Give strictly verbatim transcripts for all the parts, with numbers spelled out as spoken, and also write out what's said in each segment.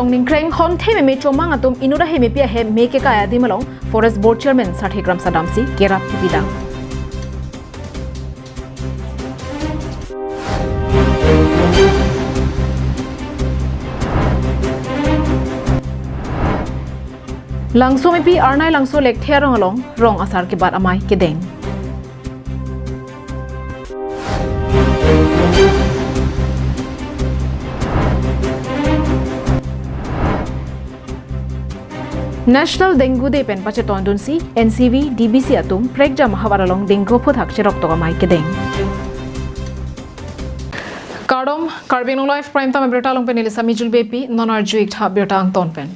Ningkreng honthe meme chomang atum inut ahemepi ahem me kekai adim along Forest Board Chairman Sarthe Kramsa damsi kerap kipidang. Langsomepi Arnai Langso Lekthe arong along rong asar kebat amei kedeng. National Dengue Day pen pachetondunsi N C V, D B C atum prekjam ahavar along dengue aphuthak cheroktok amei kedeng. Kardom, Karbi Anglong Live Prime Time abirta along pen neli Sami Julbepi, non arju-ik tha birta angton pen.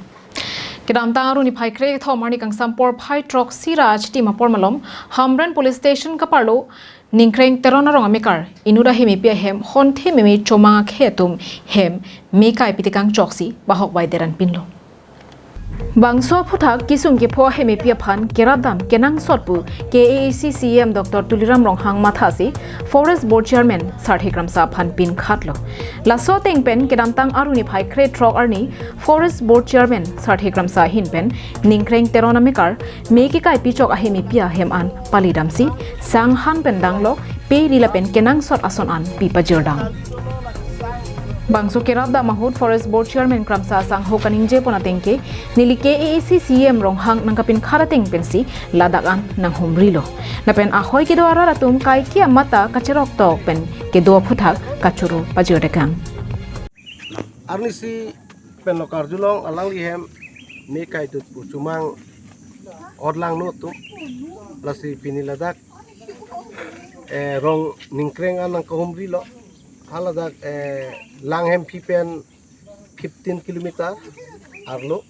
Kedamtang Aru niphai krethom arni kangsam porphai throksi ra achiti apor malom Hamren Police Station kaparlo Ningkreng Teron arong amekar inut ahemepi ahem honthe meme chomang akhei atum hem me kai pitekang choksi bahok bai deran pinlo. Bangso aphuthak kisung kepho ahemepi aphan kerapdam kenangsot pu K A A C C E M Doctor Tuliram Ronghang mathasi Forest Board Chairman Sarthe Kramsa aphan pinkhatlo. Laso ateng pen kedamtang Aru niphai krethrok arni Forest Board Chairman Sarthe Kramsa ahin pen Ningkreng Teron amekar me kekai pichok ahemepi ahem an palidamsi sang han pen danglok pe ri lapen kenangsot ason an pi pajirdam. Bangso kerapdam ahut Forest Board Chairman Kramsa asangho kaningjepon ateng ke neli K A A C C E M Ronghang nangkapinkhat ateng pensi ladak an nanghumrilo. Lapen ahoi kedo arat atum kaike amat ta kacheroktok pen kedo aphuthak kachoro pajirtekang. Arnisi penlo karjulong alangli hem me kaidut pu chomang orlangno atum, lasi pini ladak, eh, rong Ningkreng an nangkahumrilo. Haladak, eh, Langhemphi pen fifteen kilometer arlo.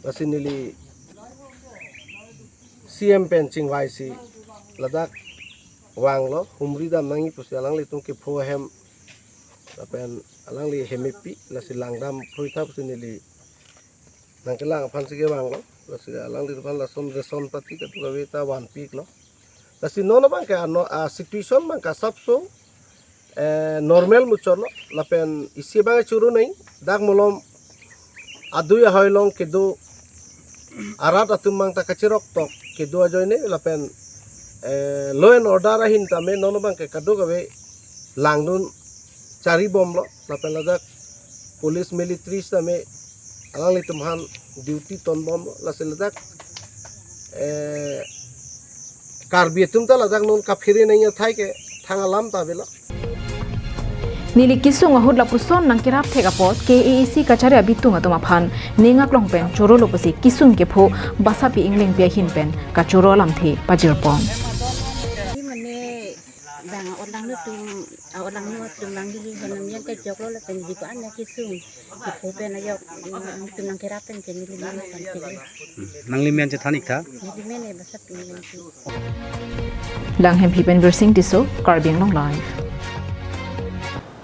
Lasi neli C M pen chingvaisi ladak vanglo, humridam nangji pusi alanglitum kepho ahem lapen alangli hemepi, lasi langdam phuitha pusi neli nangkelang aphansi kevanglo. Lasi alangliphan lason ration pati kadokave ta vanpiklo. Lasi non abang ke ano, a situation abang ke asapso, eh, normal muchotlo, lapen isi abang choro nai, dak malom adui ahoi along kedo arat atum abang ta kacheroktok kedo ajoine, lapen, eh, law and order ahin tame non abang ke kadokave langdun charibomlo, lapen ladak police military tame alanglitum aphan duty tonbomlo, lasi ladak, eh, Karbi atum ta ladak non kaphere nangji athai ke thang alam ta avelo. Neli kisung ahut lapuson nangkerap thek apot K A A C kachari abitung atum aphan ning aklong pen chorolo pusi kisung kepho Basapi Englengpi ahin pen kachoro alamthe pajirpon. Mane bang orlangno atum, a orlangno atum nangli henam yang kejoklo lapen dipa anya kisung. Kepho pen ajok, mm, tum nangkerap pen chen neli men pen chen. Nangli men chethan-ik tha? Neli men e Basapi Englengpi. Langhemphi pen Birsing Tisso, Karbi Anglong Live.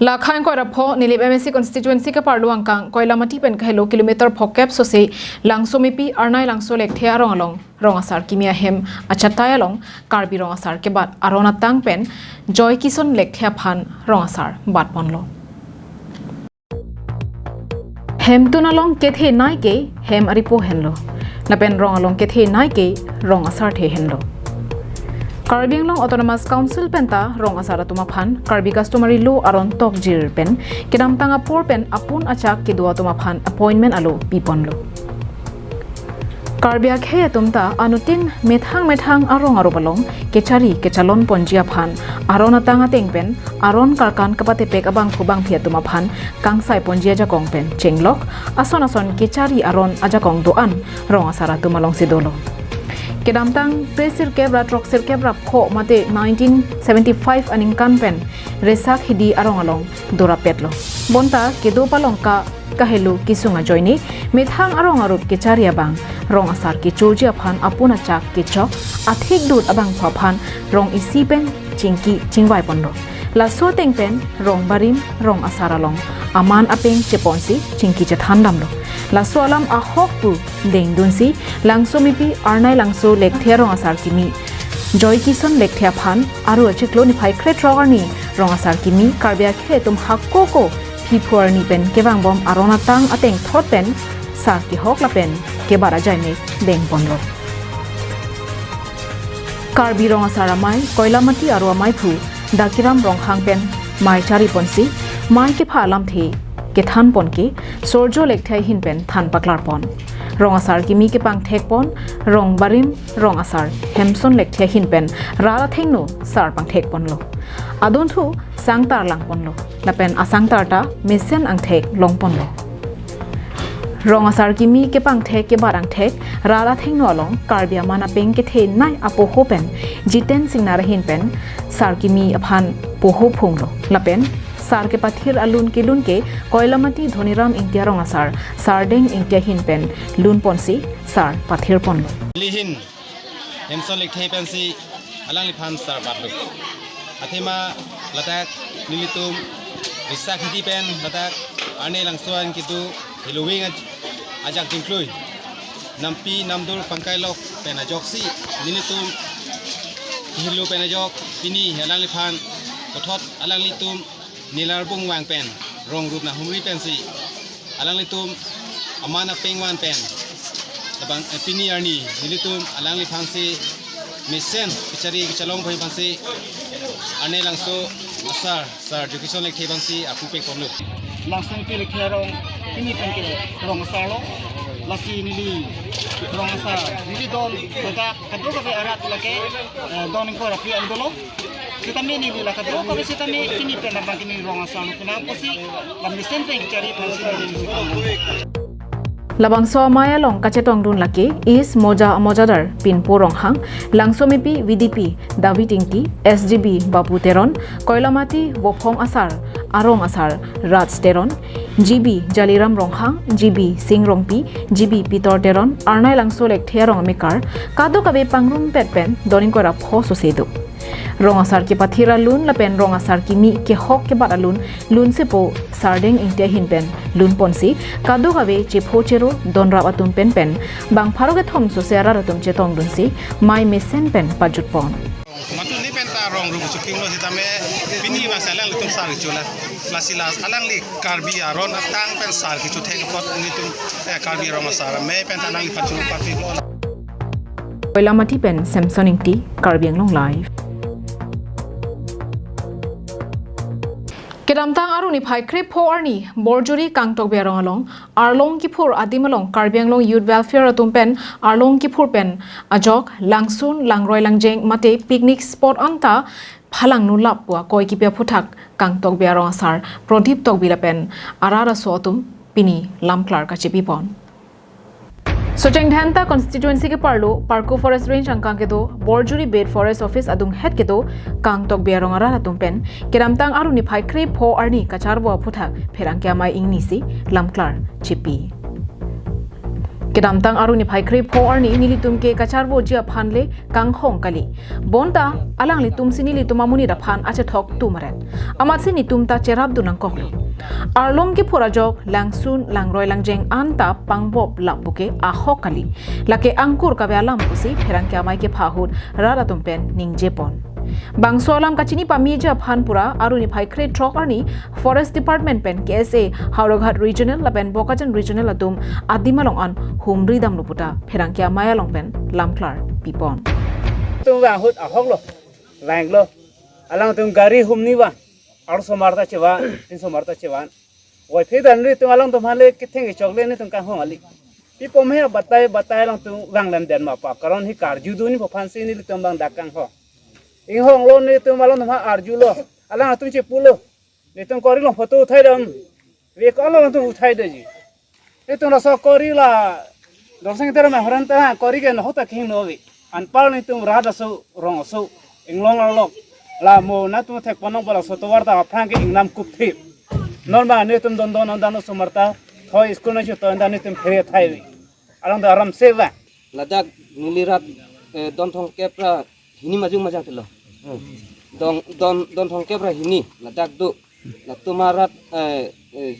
Lakhang koira pho Nilip M A C constituency kaparlo angkang Koilamati pen kahelo kilometer phokep sose Langsomepi Arnai Langso Lekthe arong along rong asar kimi ahem achatai along Karbi rong asar kebat aron atang pen Joy Kison Lekthe aphan rong asar batponlo. Hemtun along kethenei ke hem aripo henlo. Lapen rong along kethenei ke rong asarthe henlo. Karbi Anglong Autonomous Council penta rong asar atum aphan Karbi Customary Law aron tokjir pen kedamtang apor pen apun achak kedo atum aphan appointment alo piponlo. Karbi akhei atum ta anuttin methang methang arong arup along kechari kechalon ponji aphan aron atang ateng pen aron karkan kapatepek abangphu bangphi atum aphan kangsai ponji ajakong pen chenglok ason ason kechari aron ajakong do-an rong asar atum alongsi dolo. Kedamtang kresirkep ra throksirkep ra pho mate nineteen seventy-five aningkan pen Resak Hidi arong along dorapetlo. Bonta kedo palongka kahelo kisung ajoine methang arong arup kechari abang rong asar kechoji aphan apun achak kechok athik dut abangphu aphan rong isi pen chingki chingvaiponlo. Laso ateng pen rong barim rong asar along aman apeng cheponsi chingki chethandamlo. Laso alam ahok pu dengdunsi Langsomepi Arnai Langso Lekthe rong asar kimi Joy Kison Lekthe aphan Aru achiklo niphai krethrok arni rong asar kimi Karbi akhei atum hakoko Kiphu arni pen kevangbom aron atang ateng thot pen sar kehok lapen kebat ajai mek dengponlo. Karbi Rong Asar Amei Koilamati Aro Amei Phu Dakiram Ronghang pen mei chariponsi mei kepha alamthe kethanpon ke Sorjo Lekthe ahin pen than paklarpon. Rong Asar kimi kepangthekpon Rong Barim Rong Asar Hemson Lekthe ahin pen rat athengno sar pangthekponlo. Adunthu sangtar langponlo. Lapen asangtar ta mesen angthek longponlo. Rong Asar kimi kepangthek kebat angthek rat athengno along Karbi aman apeng kethenei apoho pen Jiten Singnar ahin pen sar kimi aphan poho phunglo. Lapen sar kepathir alun kelun ke Koilamati Dhoniram Ingti Rong Asar Sardeng Ingti ahin pen lunponsi sar pathirponlo. Nelihin Hemson Lekthe pensi alangliphan sar batlo. Athema ladak nelitum Risak Hidi pen ladak Arnelangso an kedo heloving aj-, ajak jingklui nampi namdur pangkailok pen ajoksi nelitum helo pen ajok pini alangliphan kothot alanglitum Nilarbung vang pen rong rup nahumri pensi alanglitum aman apeng van pen labang, eh, pini arni nelitum alangliphansi mesen kechari kechalong aphansi Arnelangso Asar Sar Jukison Lekthe aphansi apupek ponlo. Langsung ke Lekthe arong ini pen ke Rong Asar lo. Lasi neli Rong Asar neli don kota kadokave arat lake, eh, don ingkoi ra phli an dolo. Sitame neli la kadokave sitame pini pen abang kimi Rong Asar lo pina pusi la mesen pen kechari aphansi neli. Labangso amei along kachetongdun lake East Moja amojadar Pinpo Ronghang, Langsomepi V D P David Ingti, S G B Bapu Teron, Koilamati Vophong Asar Arong Asar Raj Teron, G B Jaliram Ronghang, G B Sing Rongpi, G B Pitor Teron, Arnelangso Lekthe arong amekar kadokave pangrumpet pen don ingkoi ra pho sose do. Rong Asar kepathir alun lapen Rong Asar kimi kehok kebat alun lunsepo Sardeng Ingti ahin pen lunponsi kadokave chepho chero donrap atum pen pen bang pharo kethom sose arat atum chetongdunsi mei mesen pen pajutpon. Matuni pen ta rong rup chukimlo sitame pini bang si alanglitum sar chula. Lasi la alangli Karbi aron atang pen sar kechothek apot nelitum, eh, Karbi Rong Asar Amei pen ta alangli pachun pati lo. Koilamati pen Samson Ingti, Karbi Anglong Live. Kedamtang Aru niphai krepho arni Borjuri Kangtokbe arong along Arlong Kiphur adim along Karbi Anglong Youth Welfare atum pen Arlong Kiphur pen ajok langsun langroi langjeng mate picnic spot anta phalang nulap pu akoi kipi aphuthak Kangtokbe arong asar Prodip Tokbi lapen arat aso atum pini lamklar kachepipon. Socheng Dhenta constituency keparlo Parku Forest Range angkang kedo Borjuri Beit Forest Office adunghet kedo Kangtokbe arong arat atum pen kedamtang Aru niphai krepho arni kacharvo aphuthak pherangke amei ingnisi lamklar chepi. Kedamtang Aru niphai krepho arni nelitum ke kacharvoji aphan le kanghong kali. Bonta alanglitum si nelitum amonit aphan achethok tum aret. Amatsi netum ta cherapdun nangkoklo. Arlong Kiphur ajok langsun langroi langjeng anta pangbop lap pu ke ahok kali. Lake angkur kave alam pusi pherangke amei kepha ahut rat atum pen ningjepon. Bangso alam kachini pameji aphan pura Aru niphai krethrok arni Forest Department pen K S A Howraghat Regional lapen Bokajan Regional atum adim along an humri damlo puta pherangke amei along pen lamklar pipon. Tum vang ahut ahoklo, vanglo. Alangtum gari humni vang, arloso marta chevan, tinso marta chevan. Voiphit dan nelitum alangtum aphan le ketheng kechok le netum kanghong kali. Pi apot he batai batai alangtum vang lemden ma pa. Karon hi karjudunji aphansi nelitum bang dak kanghong. Inghonglo nelitum alangtum aphan arjulo. Alangtum chepulo. Netum kori along photo uthai dam. Ve ko alangtum uthai damji. Netum laso kori la Dorsing Teron ahormu ta kori ke nohok ta kehingno ave. Anpar netum rat aso rong aso inglong arlok. La mo netum thekponlong bala soto warta aphrang ke ingnam kupthip. Non ba netum don don andan oso marta thoi school na chuto andan netum phere thai ave. Alangtum aram se va. Ladak neli rat, eh, don thomkep ra hini majung majang telo. Hmm. Don, don, don thomkep ra hini ladak do. Latum arat, eh, eh,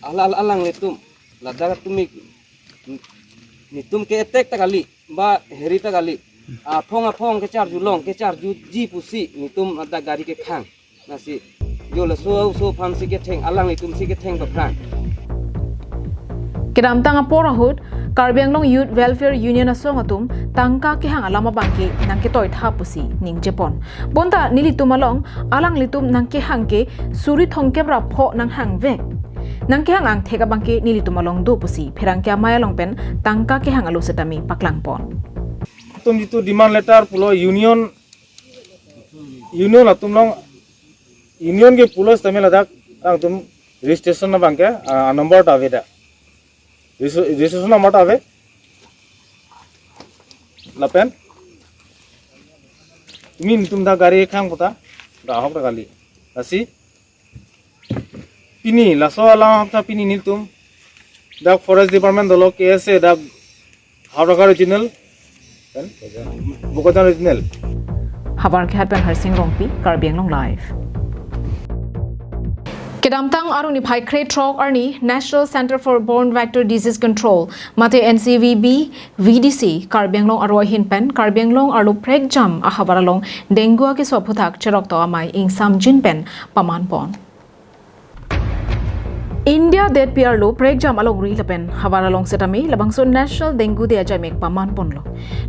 ala, ala, alanglitum. Ladak atum ik, netum ke attack ta kali, ba heri ta kali. Aphong aphong kecharjulong, kecharjuji pusi netum ladak gari kekhang. Lasi Jo laso oso aphan si ketheng, alanglitum si ketheng paphrang. Kedamtang apor ahut, Karbi Anglong Youth Welfare Union asong atum tangka kehang alam abangke nangketoi tha pusi ningjepon. Bonta nelitum along alanglitum nangkehang ke suri thomkep ra pho nanghangvek. Nangkehang angthek abangke nelitum along do pusi pherangke amei along pen tangka kehang alo setame paklangpon. Atum jitu demand letter pulo union, union atum along, union ke pulo setame ladak atum registration abangke, ah, number ta ave dak. Registration number ta ave. Lapen tumi nelitum dak gari khang puta, dak ahok dak kali. Lasi pini laso alam hapta pini nelitum dak Forest Department dolo, K S A, dak Howraghat Regional, kan? Bokajan Regional. Havar Kehat pen Harsing Rongpi, Karbi Anglong Live. Kedamtang Arni phai krethrok arni National Center for Born Vector Disease Control, mate N C V B V D C, Karbi Anglong aro ahin pen Karbi Anglong arlo prekjam ahavar along dengue akeso aphuthak cheroktok amei ingsamjin pen pamanpon. India det pi arlo prekjam alongri lapen havar along setame labangso National Dengue Day ajaimek pamanponlo.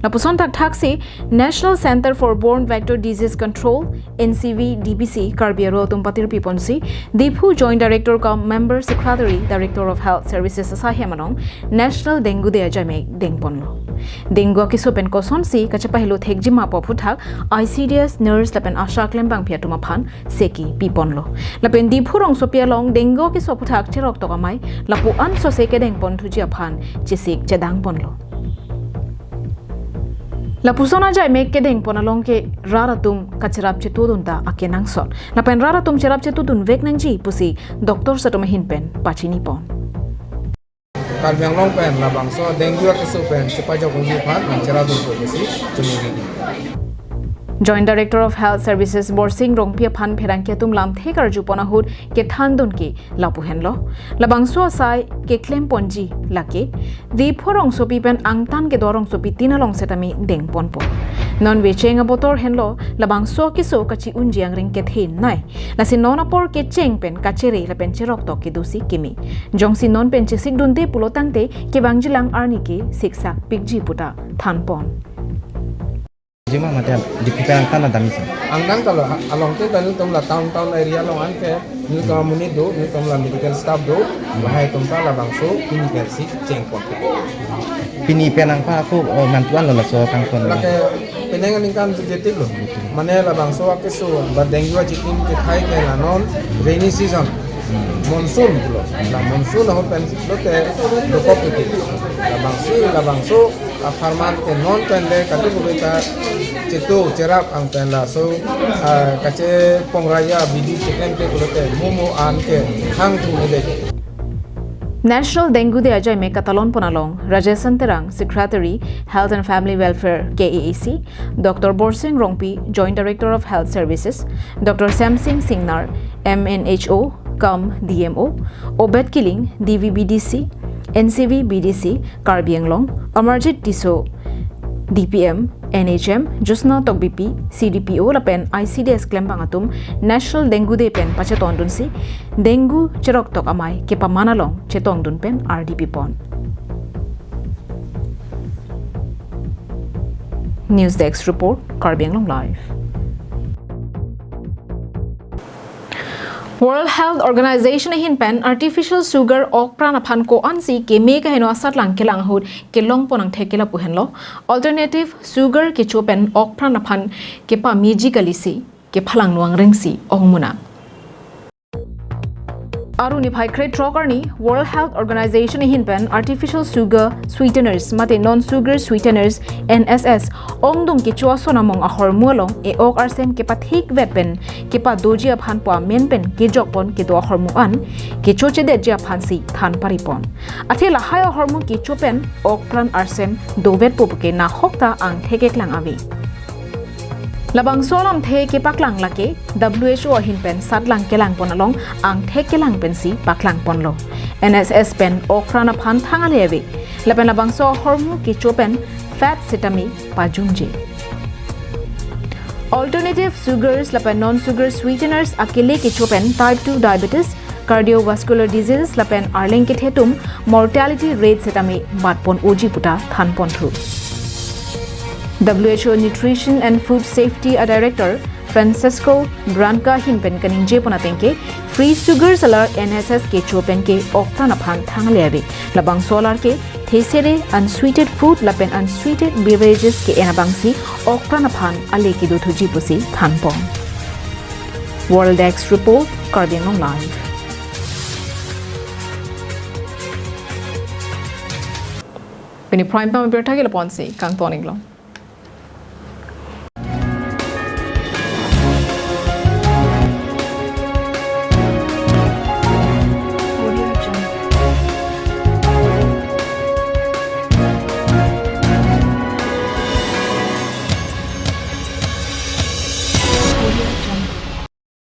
Lapuson thakthaksi National Center for Born Vector Disease Control, N C V D B C, Karbi aro atum patirpiponsi, Diphu Joint Director cum Member Secretary, Director of Health Services asai hem along National Dengue Day ajaimek dengponlo. Dengue akeso pen kosonsi kachepahelo thekjima pu aphuthak I C D S, nurse lapen ASHA klembangpi atum aphan seki piponlo. Lapen Diphu rongsopi along dengue akeso aphuthak cheroktok amei lapu-an sose kedengpon thuji aphan chesik chedangponlo. Lapuson ajaimek kedengpon along ke rat atum kacherap chetudun ta akenangsot. Lapen rat atum cherap chetudunvek nangji pusi doctors atum ahin pen pachinipon. Karbi Anglong pen labangso dengue akeso pen chepajokji aphan nangcherapdunpo pusi choningri. Joint Director of Health Services Borsing Rongpi aphan pherangke atum lamthe karjupon ahut kethandun ke lapu henlo. Labangso asai keklemponji lake Diphu rongsopi pen angtan kedo rongsopi tin along setame dengponpo. Non vecheng abotor henlo, labangso akeso kachi-unji angring kethenei. Lasi non apor kecheng pen kachere lapen cheroktok kedosi keme. Jongsi non pen chesikdunde pulo tangte kevangjilang arni ke siksak pikji puta thanpon. Jima mate Diphu pen angtan damji. Angtan ta lo, along te ta nelitum la town, town area along anke nelitum amonit do, nelitum la medical staff do, lahai atum ta labangso clinical si chengpon. Pini pen angpa ako, eh, mantuan lo laso kangton. Lake penang aningkan jejetik lo. Mane labangso akeso ba dengue achitim kethai ke la non rainy season. Monsoon lo. La monsoon ahut pen lote dokok kiti. Labangso, labangso apharman ke non pen le katu kube ta chetu cherap ang pen laso, ah, kachepongraya bidi cheklem te pulote mumu an ke hang thu le. National Dengue Day ajaimek katalonpon along Rajesh Terang, Secretary, Health and Family Welfare, K A A C, Doctor Borsing Rongpi, Joint Director of Health Services, Doctor Semsing Singnar, M N H O cum D M O, Obed Killing, D V B D C, N C V B D C, Karbi Anglong, Amarjit Tisso, D P M, N H M, Jyotsna Tokbipi, C D P O lapen I C D S klembang atum National Dengue Day pen pachetondunsi dengue cheroktok amei kepaman along chetongdun pen R D P pon. News Desk Report, Karbi Anglong Live. World Health Organization ahin pen artificial sugar okpran aphan ko-ansi keme kaheno asatlang kelang ahut kelongpon angthek ke lapu henlo. Alternative sugar kecho pen okpran aphan kepameji kalisi kephalang nuang rengsi ongmuna. Arni phai krethrok arni World Health Organization ahin pen artificial sugar sweeteners mate non sugar sweeteners, N S S, ongdung kecho ason among ahormu along e-ok arsem kepathikvet pen kepadoji aphan pu amen pen kejokpon kedo ahormu an kecho chedetji aphansi than paripon. Athe lahai ahormu kecho pen okpran arsem dovetpo puke nahok ta angthek keklang ave. Labangso alamthe kepaklang lake W H O ahin pen satlang kelangpon along angthek kelang pensi paklangponlo. N S S pen okpran aphan thang ale ave. Lapen labangso ahormu kecho pen fat sitame pajumje. Alternative sugars lapen non-sugar sweeteners akele kecho pen type two diabetes, cardiovascular diseases lapen arleng kethe atum mortality rate setame batpon oji puta thanponthu. W H O Nutrition and Food Safety a Director Francisco Branca ahin pen kaningje pon ateng ke free sugars alar N S S kecho pen ke oktan aphan thangle ave. Labangso alar ke thesere unsweetened food lapen unsweetened beverages ke-en abangsi oktan aphan ale kedothuji pusi thanpon. World Desk Report, Karbi Anglong Live. Pini prime time abirta ke lapu-ansi kangton inglong.